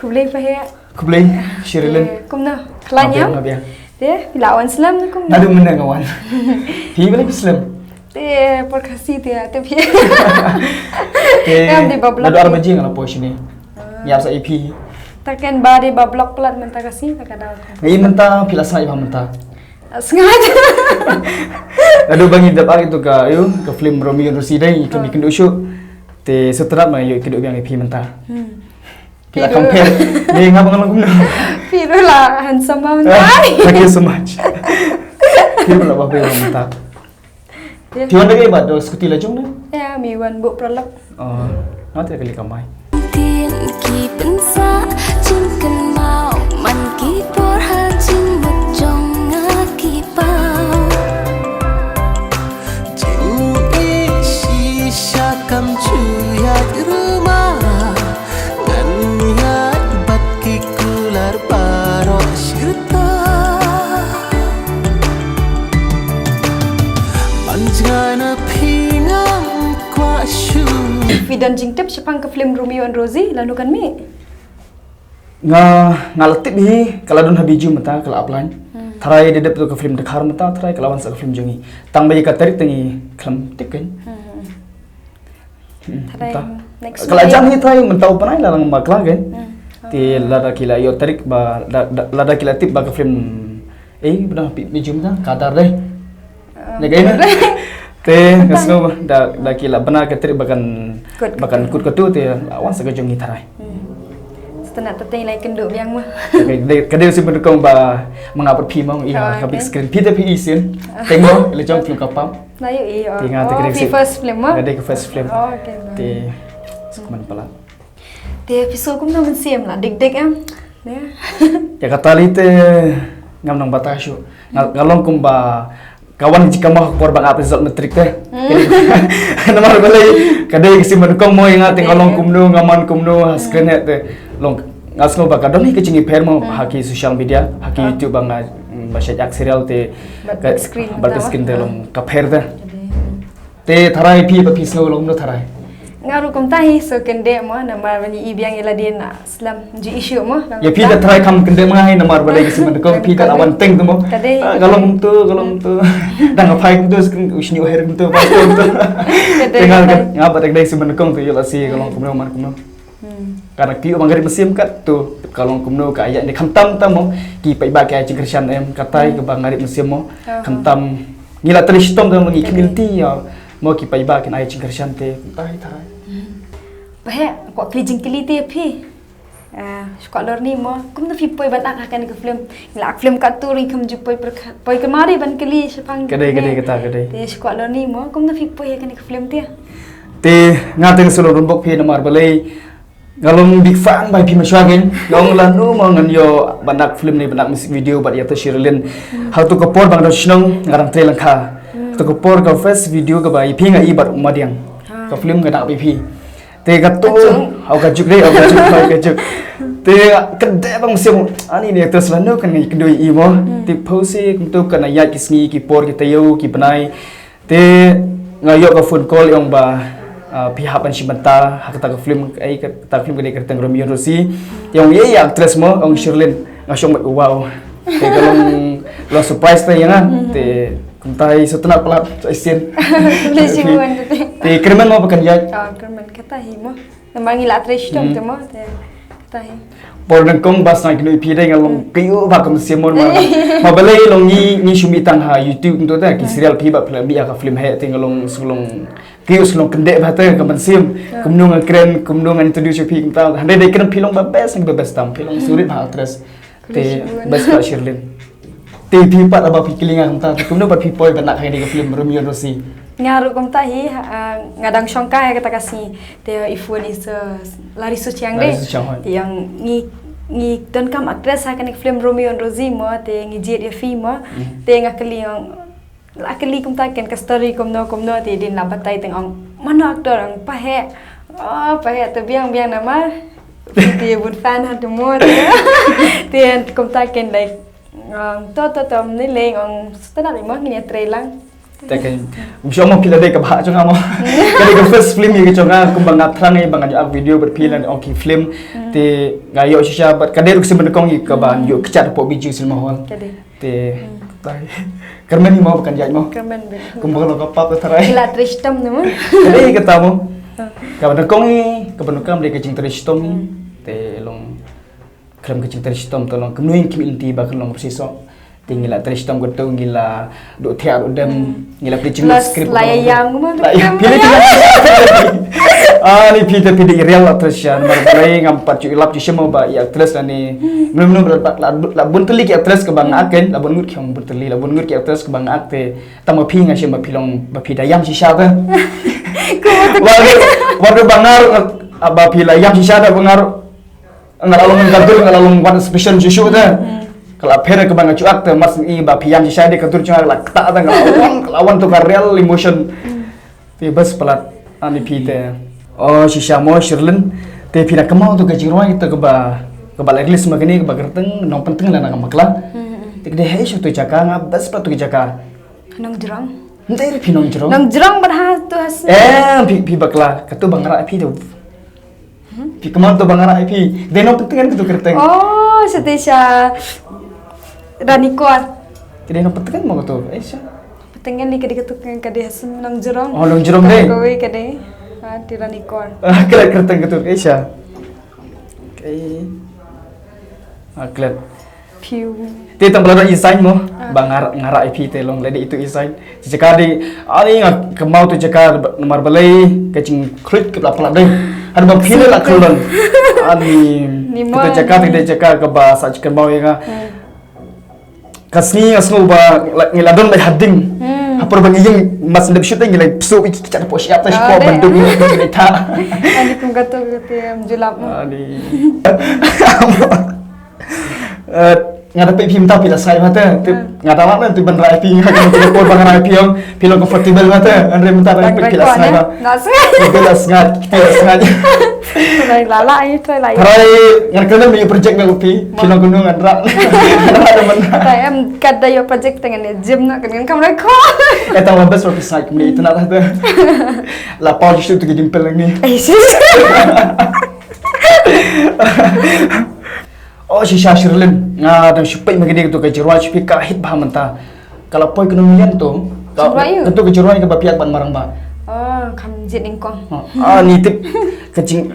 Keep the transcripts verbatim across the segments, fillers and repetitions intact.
Khublei pha he. Khublei, Sherilyn. Eh, kumno? Khlaiñ ïa? Nga biang. Te, phi la wan slem kumno? Naduh mynne nga wan. Phi balei phi slem? Te, por Khasi te, te phi. Te, em, dei ba block. Naduh ar baje nga la poi shane. Ah. Ïa sa ïa phi. Ta ken ba dei ba block palat mynta Khasi, ta ka daw. Ngi mynta phi la sngew ba mynta. Sngew. Naduh ba ngi dep ar itu ka, ïa, ka film Romeo and Rosie dei, ka mi kynduh shuh. Te, shu tyrap ma ïa kynduh biang ïa phi mynta. Hmm. Phi la compare. Ni nga ba nga long kumno. Phi ruh la handsome ba mynta. Ah, thank you so much. Phi ruh la ba phi mynta. Phi wan da kaei ba da scooty la jong ne? Ïa, mi wan buh paralok. Oh, nga te kali kamai. Tin ki pynsa jingkynmaw man ki por ha jingmut jong nga ki paw. Jingïeit shisha kam ju ïaid rma. Ngan ïaid bad ki kular baroh shirta. Man jngai na phi ngam kwah shuh. Phi don jingtip shaphang ka film Romeo and Rosie, lano kan mih? Nga, nga la tip hi, ka la don ha Bijou mynta, ka la upload. Hmm. Tharai dei dep tu ka film Dkhar mynta, tharai ka la wan sa ka film jong ngi. Tang ba ïa ka tarik te ngi khlem tip kan. Hmm. Hmm, tharai mynta. Next week. Ka la jam hi tharai mynta u pynai la lang bakla kan. Hmm. Te lada ki la ïoh tarik ba, da, da, lada ki la tip ba ka film, eh, bna pi mi jum da, kadar dei. Ah. Ne kai na. Te nga sngew ba da, da ki la bna ka tarik ba kan, kut, ba kan kut katu te la wan sa ka jong ngi tharai. Hmm. Shu tang na ta teng lai kynduh biang ma. Ka dei, ka dei shu ban kong ba ma nga pat phi mo, ïa, ah, ka big screen. Phi te phi i sien. Teng mo, la jong film ka pam. Na ïoh i, oh. Te nga te ka dei phi first film mo? Ka dei ka first film. Oh, okay. Te shu kumne palat. Te phi sngew kumno mynsiem, la dik dik em? Ïa kata lei te ngam nang batai shuh. Nga, nga long kumba ka wan jingkynmaw ha ka por ba nga ap result matric te. Hmm. Namar balei ka dei ka sien ba nyngkong mo ïa nga te nga long kumno, nga man kumno ha screen te. Long nga sngew ba ka don hi ka jingïapher mo ha ki social media, ha ki YouTube ba nga, mm, ba shait act serial te. Bad big screen, bad big screen te long ka pher te. Te tharai phi ba phi sngew long kumno tharai? Nga ruh kumta hi, shu kyndit mo, namar ba ngi i biang ïa lade na slem ju issue mo. Ïa phi da tharai kham kyndit ma nga hi namar ba dei ka sien ba nyngkong phi ka la wan teng tu mo. Ka dei. Ah, ka long kumtu, ka long kumtu. Dang phai kumtu, u shñiuh her kumtu, phai kumtu. Ka dei, te nga, ka dei. Nga ba dang dei sien ba nyngkong tu ïoh lashai ka long kumno man kumno. Hmm. Ka rak phi u ba nga rit mynsiem kat tu, ka long kumno ka ïa ne khamtam tam mo, ki paidbah ki ai jingkyrshan em, katai kaba nga rit mynsiem mo, khamtam ngi la trei shitom tam ngi community ïa, mo ki paidbah kin ai jingkyrshan te, katai tharai. Hmm. Ba he, kwah kylli jingkylli te phi. Ah, shu kwah lor ni mo, kumno phi poi ban ak ha kane ka film. Ngi la ak film kat tu ring kham ju poi pyrkhat, poi ka mari ban kylli shaphang. Ka dei, ka dei, kata, ka dei. Te shu kwah lor ni mo, kumno phi poi ha kane ka film te. Te nga te nga shu lor bok phi namar balei. Nga long big fan ba phi mynshuwa kein. Nga ong lano mo ngan ïoh ban act film ne ban act music video bad ïa tu Sherilyn. Hmm. Ha tu ka por ba nga dang shnong nga dang trei lyngkha. Hmm. Ha tu ka por ka first video kaba ïa phi nga i bad u Madiang. Ah. Ka film ka dang ïa phi. Te ka tu, ka juk. Au ka juk re, au ka juk, au ka juk. Te ka dei ba nga mynsiem ani ne actress lano kan ngi kynduh i mo. Hmm. Te pause kumtu kan ïa ki sngi ki por ki taïew ki bnai. Te nga ïoh ka phone call ïa ong ba, ah, phi hap ban shim bynta ha kata ka film, eh, kata ka film ka dei ka kyrteng Romeo and Rosie. Ïa ong ïa, ïa actress mo, ong Sherilyn, nga shong bad wow. Te ka long, long surprise te ïa nga. Te kumta hi shu tang palat sa shisien. Te kyrmen mo ba kan ïaid. Ah, kyrmen kata hi mo. Namar ngi la trei shitom te mo, te kata hi. Por nyngkong ba sngewthuh ïa phi dei nga long kyiuh ba ka mynsiem mo. Ma balei long ngi, ngi shu mih tang ha YouTube nto te ki serial phi ba phi la mih ïa ka film heh te nga long shu long kyiuh shu long kyndit ba te ka mynsiem. Kumno nga kren, kumno nga introduce ïa phi kumta. Hynrei dei kren phi long ba best, ba best tam phi long shu rit ba actress. Te best ka Sherilyn. Te phi pat haba phi kylli nga kumta, te kumno pat phi poi ban act ha kane ka film Romeo and Rosie? Nga ruh kumta hi, ah, nga dang shongkai ha kata ka sngi. Te i phone i sa lari shu chiang de. Lari shu chiang hoi. Te ïa ong ngi, ngi donkam actress ha kane ka film Romeo and Rosie mo, te ngi jied ïa phi mo. Hmm. Te nga kylli ïa ong la kylli kumta ken ka story kumno kumno te dien la batai te nga ong mano actor, ong Paheh. Oh, Paheh te biang biang namar. Te bun fan ha te mo te. Te kumta ken dei. Ong to to to ni le ong stand up mo ngin ïa trei lang. Te kan, um, shu mo phi la dei ka bhah jong nga mo. Ka dei ka first film ïa ka jong nga, kumba nga thrang ïa ba ngan ïoh video bad phi lane ong ki film. Te nga ïoh shisha bad ka dei ruh ka sien ba nyngkong ïa kaba ïoh kjat hapoh Bijou Cinema Hall. Ka dei. Te, tai. Kyrmen hi mo ba kan ïaid mo. Kyrmen bha. Kumba ka long ka pap ka tharai. Ki la trei shitom ne mo. Ka dei kata mo. Kaba nyngkong hi, kaba nyngkong dei ka jingtrei shitom hi. Te long khlem ka jingtrei shitom, te long kumno ïa ki mynta ba kan long ka psiso. Te ngi la trei shitom kato, ngi la duh thiah duh dem, ngi la pynjngut script. La ïam mo. La ïam, phi la ïam. Ah, ni phi te phi dei real actress shisha, namar balei ngam pat ju lap ju shem ba i actress lane. Mlum mlum la, la, la bun tylli ki actress kaba nga act, la bun ngut ki ong bun tylli, la bun ngut ki actress kaba nga act te. Tang ma phi nga shem ba phi long, ba phi da ïam shisha te. Wat, wat ba ngar, ba phi la ïam shisha te ba ngar. Nga la long ka dur, nga la long wan special shuh shuh te. Ka la pher kaba nga ju act te, mar syn i ba phi ïam shisha de ka dur jong nga la ktah te, nga la wan, ka la wan to ka real emotion. Te bas palat ani phi te. Oh, shisha mo Sherlyn. Te phi na kynmaw to ka jingrwai to kaba, kaba la release ma kane kaba kyrteng Nongpyntngen lane Ka Makla. Te ka dei ha shuh to jaka, nga bas palat to ka jaka. Nongjrong. Nte re phi Nongjrong. Nongjrong bad ha to ha sni. Eh, phi, phi bakla, kato ba nga rah phi to. Phi kynmaw to ba nga rah phi. Dei Nongpyntngen kato kyrteng. Oh, sate sha Ranikor. Ka dei Nongpyntngen mo kato, eh, sha. Pyntngen ni ka dei kato ka dei ha sni Nongjrong. Oh, Nongjrong dei. Kawei ka dei. Ah, te Ranikor. Ah, klet kyrteng kato, eh, sha. Okay. Ah, klet. Phew. Te tang ba la dei i sign mo, ba nga rah, nga rah ïa phi te long lei dei itu i sign. Jaka dei, ani nga kynmaw to jaka namar balei ka jingkhluit ka la palat dei. Haba phi la khlon. Ani, ni mo, kato jaka te dei jaka kaba sa jingkynmaw ïa nga. Ka sngi nga sngew ba, la, ngi la don la ha ding. Ha por ba ngi ïeng mas ndep shoot ngi la psu ki ki chat po siap ta. Oh, siap dei. Ban duk ngi ta. Ani kum kato kato em julap mo. Ani. Eh, nga da phi mynta phi la sai mata. Nga da wan tu ban rai phi, nga ka por ba nga rai phi ong, phi long comfortable mata. Andre mynta rai phi la sai ma. Phi la sngat, phi la sngat. Try la la, ai try la. Try ngan kena mi project me upi, phi long kunu ngan rak. Ngan rak da man. Try em kat da yo project tengen ne gym na kan kam rai ko. Eh, tang best for sngat me itu na da. La pau jisu tu ki dimple ni. Eh, sis. Oh, shisha Sherlyn, nga dang shu peit ma kane kato ka jingrwai shu peit ka hit bha mynta. Ka la poi kano million to. Ka, kato ka jingrwai kaba phi act bad Marangbah. Oh, kham jied nyngkong. Ah, ni tip ka jing,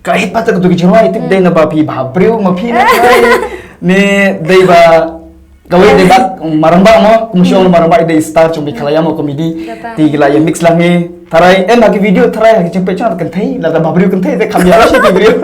ka hit bha ta kato ka jingrwai tip dei na ba phi bha briew ma phi na. Ni dei ba Kawei dei bad Marangbah mo, kum shu ong Marangbah i dei star jong Meghalaya mo comedy. Te ki la ïa mix lang ngi. Tharai em ha ki video tharai ha ki jingpeit jong kynthei, lada bha briew kynthei te kham ïa la shi ki briew.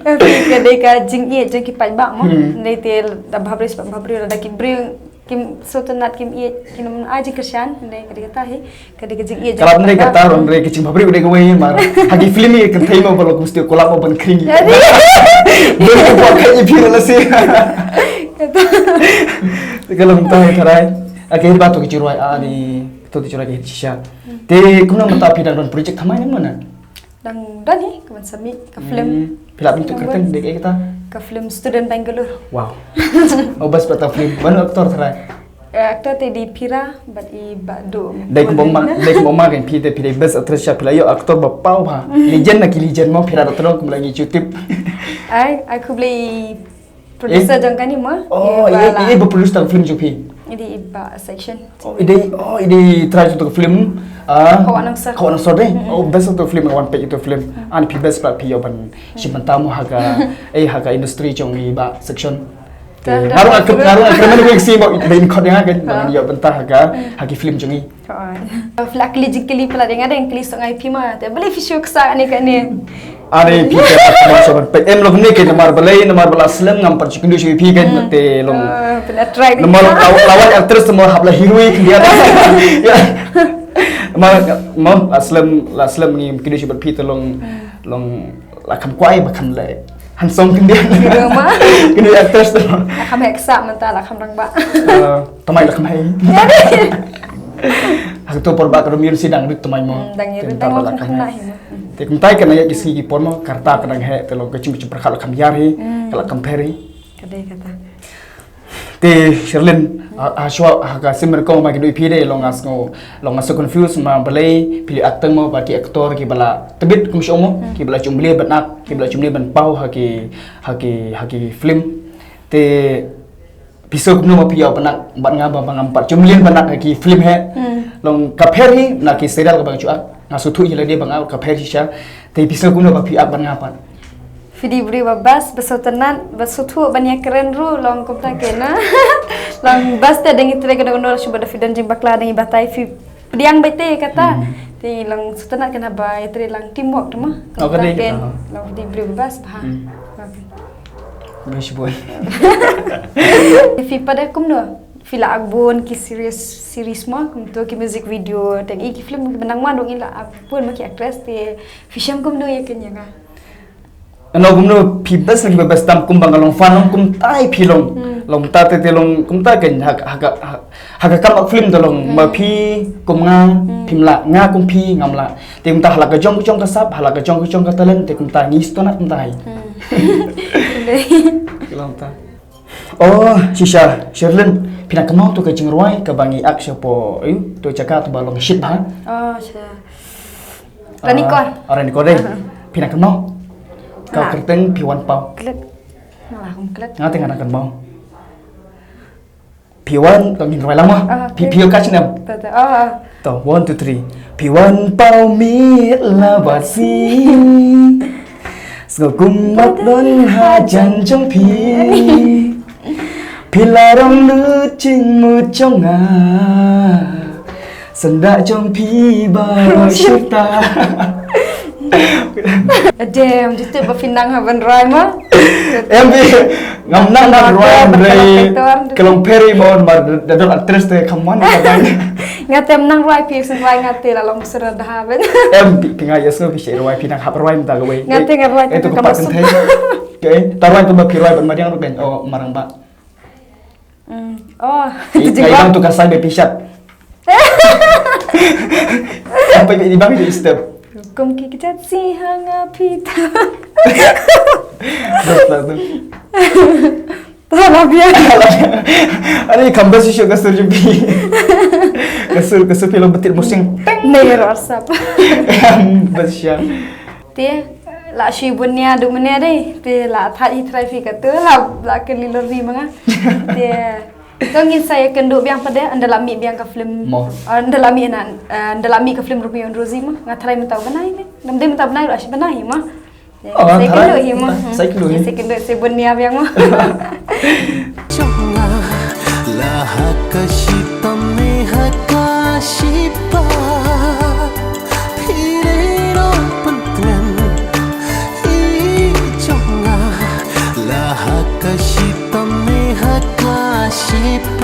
Ka dei ka jingïeit jong ki paidbah mo. Dei te da bha briew, bha briew lada ki briew kim sngewtynnat kim ïeit, kim ai jingkyrshan, dei ka dei kata hi. Ka dei ka jingïeit. Ka la dei kata ruh, dei ka jingbhabriew dei kawei mar. Ha ki film hi kynthei mo ba long kumne ko la mo ban khring. Dei ka buh ka i phi la si. Ka long tai tharai. Ake ba to ki jingrwai a ni to ki jingrwai ki shisha. Te kumno mynta phi dang don project thymmai ne mano? Dang don hi ka ban submit ka film. Phi la pyntu kyrteng dei kata? Ka film Student Bangalore. Wow. Oh, best bad ta film. Mano actor tharai? Eh, actor te dei Phira bad i Bah Duh. Dei kumba ma, dei kumba ma kan phi te phi dei best actress sha phi la ïoh actor ba paw bha. Legend na ki legend mo Phira da tdong kumba la ngi ju tip. Ai, ai khublei producer jong kane mo. Oh, i ba produce ta film jong phi. I dei i Bah Section. Oh, i dei, oh, i dei try to film. Ah, Khawa Nongsa. Khawa Nongsa dei. Oh, best of the film, one page to film. Ani phi best phi ïoh ban shim bynta mo ha ka, eh, ha ka industry jong i Bah Section. Te nga ruh nga kyrmen wei ksi ba in khot ïa nga kan ban ïoh bynta ha ka, ha ki film jong i. Phi la kylli jingkylli palat ïa nga dei kylli song ai phi ma te balei phi shu ksa kane kane. Ani phi te ma shu ban peit em lok ni ke namar balei namar ba la slem ngam pat shu kynduh shu phi kan te long. Namar la wan actress namar hap la heroine dia. Namar ma la slem la slem ngi kynduh shu ban phi te long long la kham kwai ba kham leh. Handsome kyndiat. Kyndiat actress tu. La kham heh ksa mynta la kham rangbah. Thymmai la kham heh. Ha kato por ba ka dum ïa si dang rit thymmai mo. Dang rit thymmai mo. Te kumta ka na ïa ki sngi ki por mo ka rta ka dang heh te long ka jingpyrkhat la kham ïar hi. Ka la kham pher hi. Ka dei kata. Te Sherlyn, ha, ha shuwa, ha ka sien ba nyngkong ba ngi duh ïa phi de, long nga sngew, long nga sngew confuse ma balei phi la act tang mo bad ki actor kiba la tbit kum shuh mo, kiba la jumble ban act, kiba la jumble ban paw ha ki, ha ki, ha ki film. Te phi sngew kumno ma phi ïa ban act bad nga ba, ba ngam pat jumble ban act ha ki film hi. Long ka pher hi na ki serial kaba nga ju act, nga sngewthuh hi lade ba nga ka pher hi shisha. Te phi sngew kumno ba phi act bad nga pat? Phi dei briew ba best, ba sngewtynnat, ba sngewthuh ban ïakren ruh, long kumta kein na. Long best te dang ïatrei kano kano, shu ba da phi don jingbakla dang ïa batai, phi pdiang beit te kata. Te long sngewtynnat kein haba ïatrei lang teamwork te mo. Oh, kumta kein, long phi dei briew ba best bha. Best boy. Phi pat de kumno? Phi la act bun ki series, series mo, kumto ki music video, te ki film kiba nang wan ruh ngi la act bun ma ki actress, te phi shem kumno ïa kane ïa nga? Ano kumno phi best lagi ba best tam kumba nga long fan long kumta hi phi long. Long kumta te te long kumta kein ha ka, ha ka, ha ka kam act film te long ma phi kum nga phim lah, nga kum phi ngam lah. Te kumta ha la ka jong ka jong ka sap, ha la ka jong ka jong ka talent, te kumta ngi sngewtynnat kumta hi. Long kumta. Oh, shisha, Sherlyn, phi nang kynmaw to ka jingrwai kaba ngi act shapoh, eh, to jaka to ba long shit bha. Oh, shisha. Ranikor. Ah, Ranikor dei. Phi nang kynmaw? Ka kyrteng Phi Wan Paw. Klet. Nga la kum klet. Nga te nga nang kynmaw. Phi wan, to ngin rwai lang mo. Ah, phi, okay. Phi wan ka snem. To, to. Oh, oh. To, one, two, three. Phi Wan Paw mih la bad sih. Sngewkum bad don hajan jong phi. Phi la rong lut jingmut jong nga. Syndah jong phi baroh shirta. Adem, jitu ba phi nang ha ban rwai mo. Em bi, ngam nang ban rwai, rwai ka long peri mo, mar da don actress te kaman ka ban. Nga te nang rwai phi sngewrwai nga te la long sura da ha ban. Em bi, phi nga ïa sngew phi shu rwai phi nang hap rwai mynta kawei. Nga te nga rwai. Eh, tu ka pat kynthei. Okay, ta rwai tu ba phi rwai ban madiang ruh kan. Oh, marang ba. Mm. Oh, tu juga. Ai bang tu ka sai be pishat. Apa ni bang di step. Kum ki kejat si hanga pita. Bas lah tu. Salah biar. Ani kambas shisha kasur jumpi. Kasur, kasur pilo betit musing. Teng. Nei rasap. Bas sya. Te la shu bun nia du menia dei. Te la thad hi trai phi katu la, la ken lilor ni manga. Te to ngin sa ïakynduh biang pat de, ynda la mih biang ka film. Mo. Ah, ynda la mih na, ah, ynda la mih ka film Romeo and Rosie mo. Nga trai mynta u bnai ne. Ngam dei mynta u bnai ruh, ashi bnai mo. Oh, sa ïakynduh hi mo. Sa ïakynduh hi. Sa ïakynduh, sa bun nia biang mo. Jong nga la ha ka shitom ne ha ka shipa. Phi dei nongpyntngen hi jong nga, la ha ka shitom ne ha ka shipa.